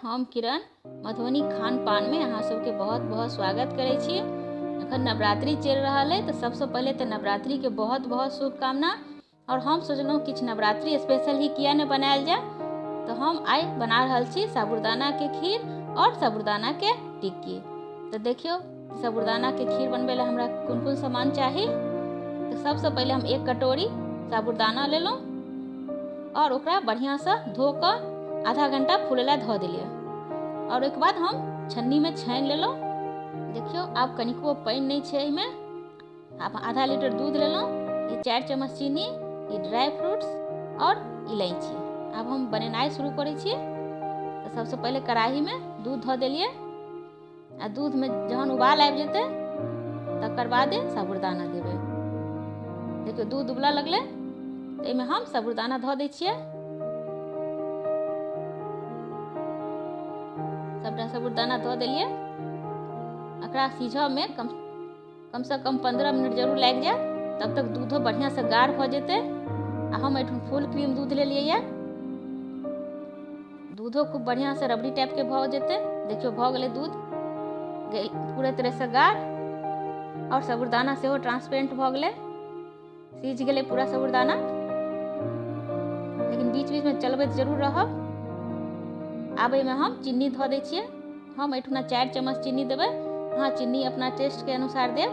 हम किरण मधुबनी खान पान में अहाँ सबके बहुत बहुत स्वागत करै छी। अखन नवरात्रि चलि रहल है तो सबसे पहले तो नवरात्रि के बहुत बहुत शुभकामना। और हम सोचलहुँ किछु नवरात्रि स्पेशल ही किया नहीं बनायल जाए, तो हम आइ बना रहल छी साबूदाना के खीर और साबूदाना के टिक्की। तो देखियो साबूदाना के खीर बनबै ला हमरा कोन कोन सामान चाही। तो सबसे पहले हम एक कटोरी साबूदाना लेलहुँ और ओकरा बढ़िया से धो कऽ आधा घंटा फूलै ला धो दिलियै। और ओहिके बाद हम छन्नी में छानि लेलहुँ। देखियो आब कनिको पानि नहीं छै एहिमे। आब आधा लीटर दूध लेलहुँ, ई 4 चम्मच चीनी, ई ड्राई फ्रूट्स और इलायची। आब हम बनेनाइ शुरू करै छी। तो सबसे पहले कढ़ाई में दूध धऽ देलियै आ दूध में जहन उबाल आबि जेतै तकर बाद साबूदाना देबै। देखियो दूध उबलऽ लगलै तऽ एहिमे हम साबूदाना धऽ दै छियै। सबटा साबूदाना धऽ देलियै। एकरा सिझऽ में कम से कम 15 मिनट जरूर लागि जायत। तब तक दूधो बढ़िया से गाढ़ भऽ जेतै। आ हम एहिठाम फुल क्रीम दूध लेलियै ये। दूधो खूब बढ़िया से रबड़ी टाइप के भऽ जेतै। देखियो भऽ गेलै दूध पूरे तरह से गाढ़ और साबूदाना सेहो ट्रांसपेरेंट भऽ गेलै, सीझ गेलै पूरा साबूदाना। लेकिन बीच बीच में चलबैत जरूर रहब। आब एहिमे हम चीनी धऽ दै छियै। हम एहिठुना 4 चम्मच चीनी देबै। अहाँ चीनी अपना टेस्ट के अनुसार देब,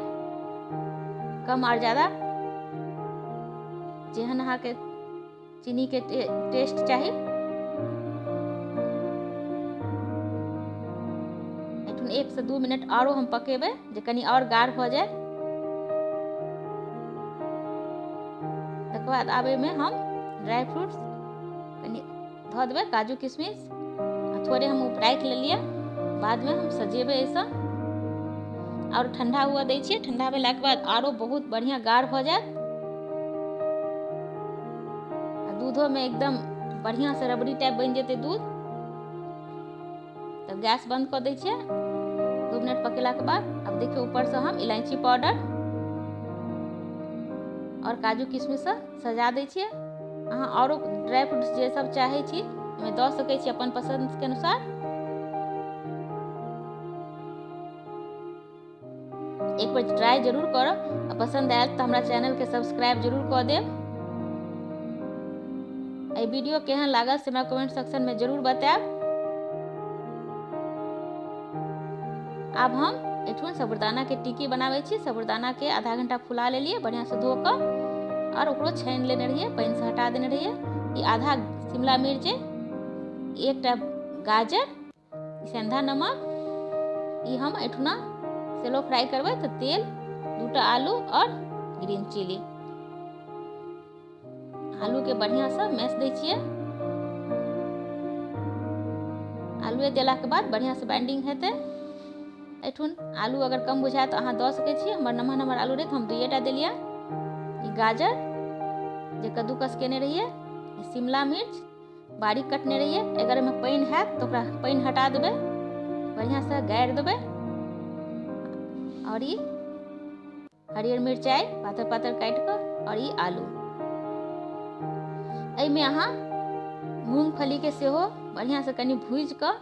कम और ज़्यादा जेहन अहाँके चीनी के टेस्ट चाही। एहिठुन 1 से 2 मिनट आरो हम पकेबै जे कनि और गाढ़ भऽ जाय। तकर बाद आब एहिमे हम ड्राई फ्रूट्स कनि धऽ देबै, काजू किशमिश थोड़े हम राखि लेलियै, बाद में हम सजेबै एहिसँ। और ठंडा हुआ दै छियै। ठंडा भेलाके बाद आरो बहुत बढ़िया गाढ़ भऽ जायत। आ दूधो में एकदम बढ़िया से रबड़ी टाइप बनि जेतै दूध। तब गैस बंद कऽ दै छियै 2 मिनट पकेलाके बाद। अब देखियौ ऊपर से हम इलायची पाउडर और काजू किशमिश से सजा दै छियै। अहाँ आरो ड्राई फ्रूट्स जे सब चाहै छी ओहिमे दऽ सकै छी अपन पसंद के अनुसार। एक बार ट्राई जरूर करब आ पसंद आयल तऽ हमरा चैनल के सब्सक्राइब जरूर कऽ देब। एहि वीडियो केहन लागल से हमरा कमेंट सेक्शन में जरूर बतायब। आब हम एठुन साबूदाना के टिक्की बनाबै छी। साबूदाना के आधा घंटा फुला लेलियै बढ़िया से धो कऽ और ओकरो छानि लेने रहियै, पानि से हटा देने रहियै। ई आधा शिमला मिर्च, एकटा गाजर, सेंधा नमक, ई हम एठुना सेलो फ्राई करबै। तऽ तेल, 2टा आलू और ग्रीन चिली। आलू के बढ़िया से मैश दै छियै। आलूए देलाके बाद बढ़िया से बाइंडिंग हेतै। एठुन आलू अगर कम बुझाय तऽ अहाँ दऽ सकै छी। हमर नमहर नमहर आलू रहै तऽ हम 2टा देलियै। ई गाजर जे कद्दूकस केने रहियै, शिमला मिर्च बारीक कटने रहियै। अगर एहिमे पानि हैत तऽ ओकरा पानि हटा देबै, बढ़िया से गाड़ि देबै। और ई हरियर मिरचाइ पातर पातर काटि कऽ और ई आलू। एहिमे अहाँ मूँगफली के सेहो बढ़िया से कनि भूजि कऽ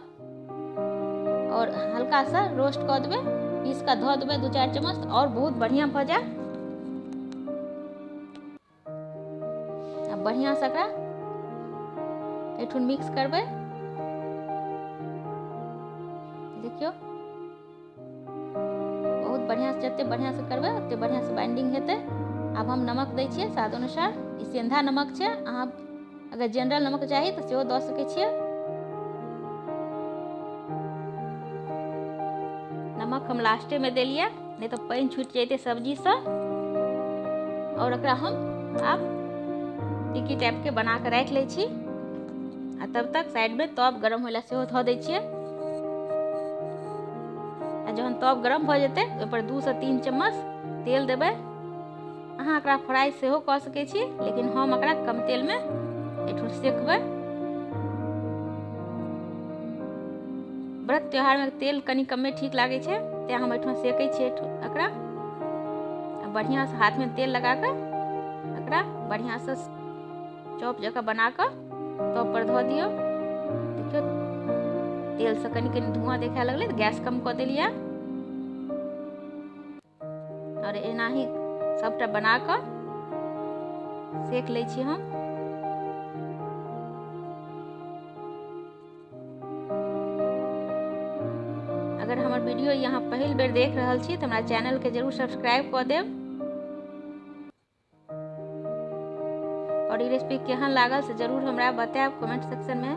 और हल्का सा रोस्ट कऽ देबै, पीस कऽ धऽ देबै 2-4 चम्मच और बहुत बढ़िया भऽ जायत। आ बढ़िया से एकरा एठुन मिक्स करबै। देखियो बहुत बढ़िया से, जते बढ़िया से करबै ओते बढ़िया से बाइंडिंग हेतै। आब हम नमक दै छियै स्वाद अनुसार। ई सेंधा नमक छै, अहाँ अगर जनरल नमक चाही तऽ सेहो दऽ सकै छियै। नमक हम लास्टे में देलियै, नहीं तऽ पानि छूटि जेतै सब्जी से। और एकरा हम आब टिक्की टाइप के बना कऽ राखि लै छी। आ तब तक साइड में तब गरम होय ला सेहो धऽ दै छियै। आ जहन तब गरम भऽ जेतै ओहि पर 2 से 3 चम्मच तेल देबै। अहाँ एकरा फ्राई सेहो कऽ सकै छी, लेकिन हम एकरा कम तेल में एठुन सेकबै। व्रत त्योहार में तेल कनि कमे ठीक लागै छै, तें हम एठुन सेकै छियै एकरा। आ बढ़िया से हाथ में तेल लगा कऽ एकरा बढ़िया से चॉप जकाँ बना कऽ तब पर धऽ दियौ। देखियौ तेलसँ कनि कनि धुआं देखाए लगलै तऽ गैस कम कऽ देलियै। आओर एनाही सबटा बना कऽ सेक लै छी हम। अगर हमर वीडियो यहाँ पहिल बेर देख रहल छी तऽ हमरा चैनलके जरूर सब्सक्राइब कऽ देब। और ई रेसिपी केहन लागल से जरूर हमरा बतायब कमेंट सेक्शन में।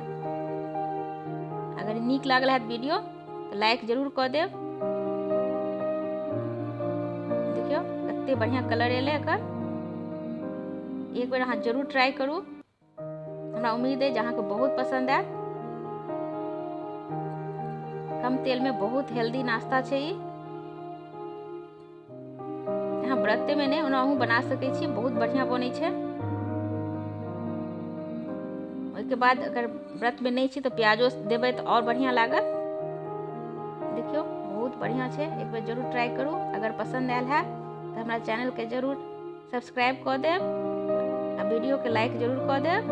अगर नीक लागल हैत वीडियो तऽ लाइक जरूर कऽ देब। देखियौ कते बढ़िया कलर एलै एकर। एक बेर अहाँ जरूर ट्राई करू, हमरा उम्मीद है जे अहाँके बहुत पसंद आयत। कम तेल में बहुत हेल्दी नाश्ता छै ई। अहाँ व्रते में नहि ओना अहूँ बना सकै छी, बहुत बढ़िया बनै छै। ओहिके बाद अगर व्रत में नहीं छी तऽ प्याजो देबै तऽ और बढ़िया लागत। देखियौ बहुत बढ़िया छै, एक बेर जरूर ट्राई करू। अगर पसंद आयल है तऽ हमरा चैनल के जरूर सब्सक्राइब कऽ देब आ वीडियो के लाइक जरूर कऽ देब।